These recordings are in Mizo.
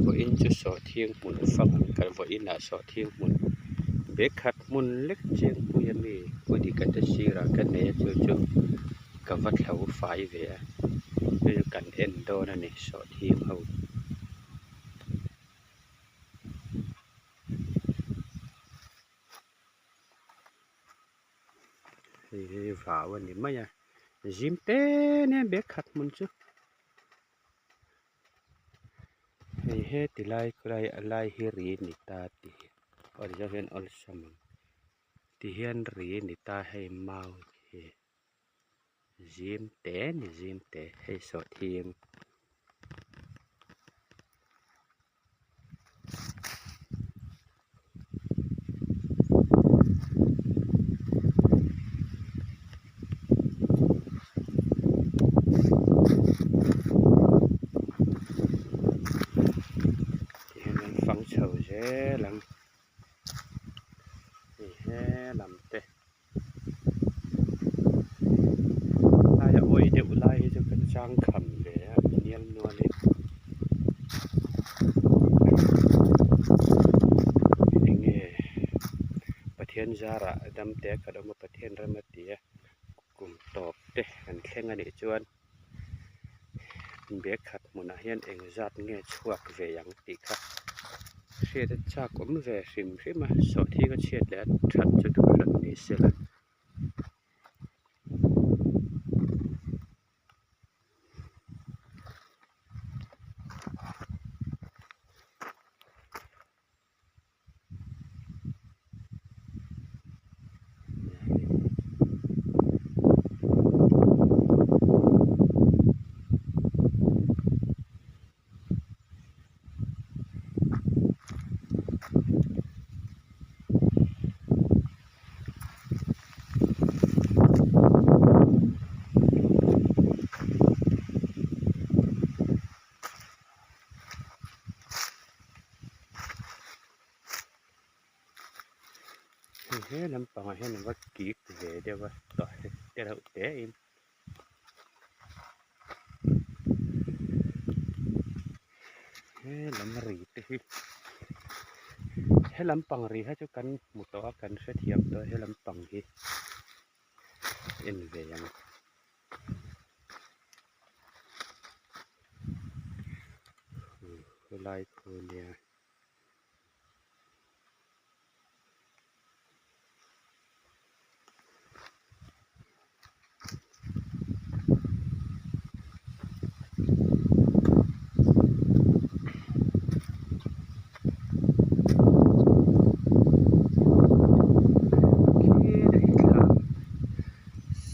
Vawiin chu sawhthing hmun fang ang ka vawiinah sawhthing hmun bag khat hmun lek chengpui ami kawdika te sirah ka nei a chu chu ka va thlo fai ve a chu chu kan en dawn a ni sawhthing ho. Hei hi vau a ni mai a zim te nia bag khat hmun chu. Hei heti lai khawlai a lai hi ri ni ta tih aw ti zawng hian awlsam ang ti hian ri ni ta hei mau hi zim te ni zim te hei sawhthing. Tihian an fang chho zel ang hei he lam te aia awih deuh lai hi chu kan chang kham ve a nial nual in enge Pathian zarah dam te a kal awm a Pathian ram a ti a kum tawp te an thleng a nih chuan bag khat hmunah hian engzat nge chhuak ve ang tih kha hriat a chak awm ve hrim hrim a sawhthing a chhiat leh a that chu duh hran ni sela. Hei he lampangah hian a va kik ve deuh a tawh te reuh te in he lam ri te hi he lampang ri kha chu kan hmu tawh a kan hrethiam tawh a he lampang hi en ve ang. Helai khu nia.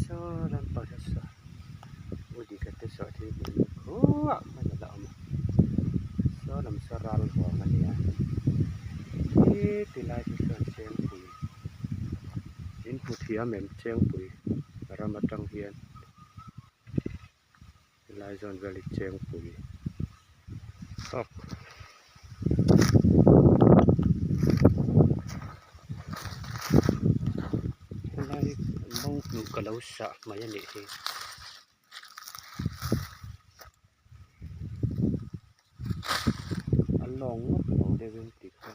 Saw lampang hi saw Udika te saw thil hmuh khuah hman a la awm a saw lam saw ral vawng a nia khi ti lai te chuan chengpui in hmu thiam em chengpui ram atang hian helai zawn vel hi chengpui tawk. Helai mawng hnuh ka lo sah mai a nih hi. A lawng ngawt lo deuh in ti kha.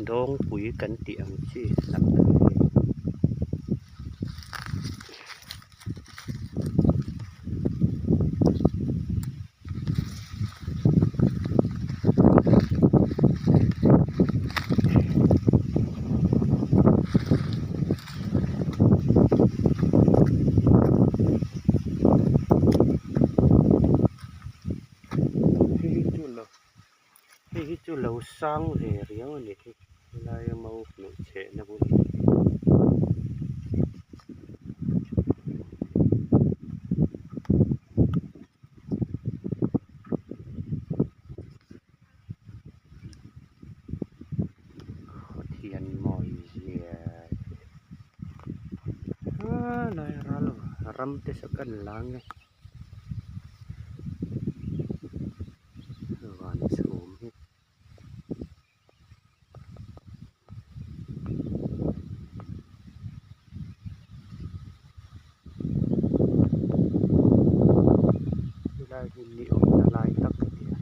Dawngpui kan tih ang chi hnah te hi. Hei hi chu lo sang ve riau a ni hi helaia mau hnuh chhehna bul hi. Khawthian mawi zia hi a lai ral ram te saw kan la ang e. Van chhum hi. Helai hi ni awmna lai tak a ni a.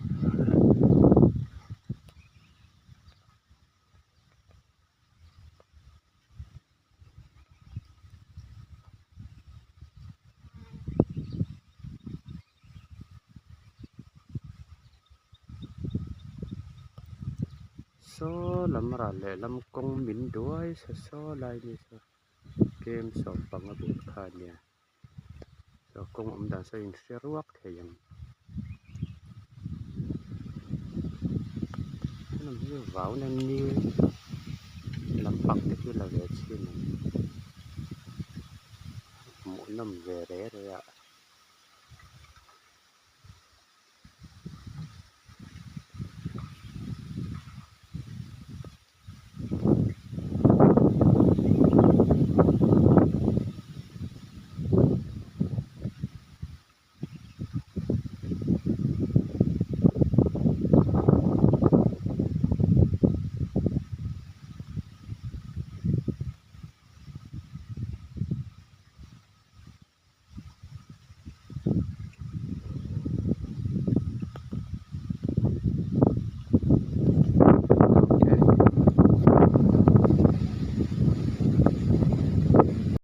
Saw lam ral leh lam kawng min duai sa saw lai ni saw kem sawmpanga bul kha a nia saw kawng awm dan saw in hre ruak thei ang lam hi vau na ni lampang te khi la ve chhin ang hmuhnawm ve re re a.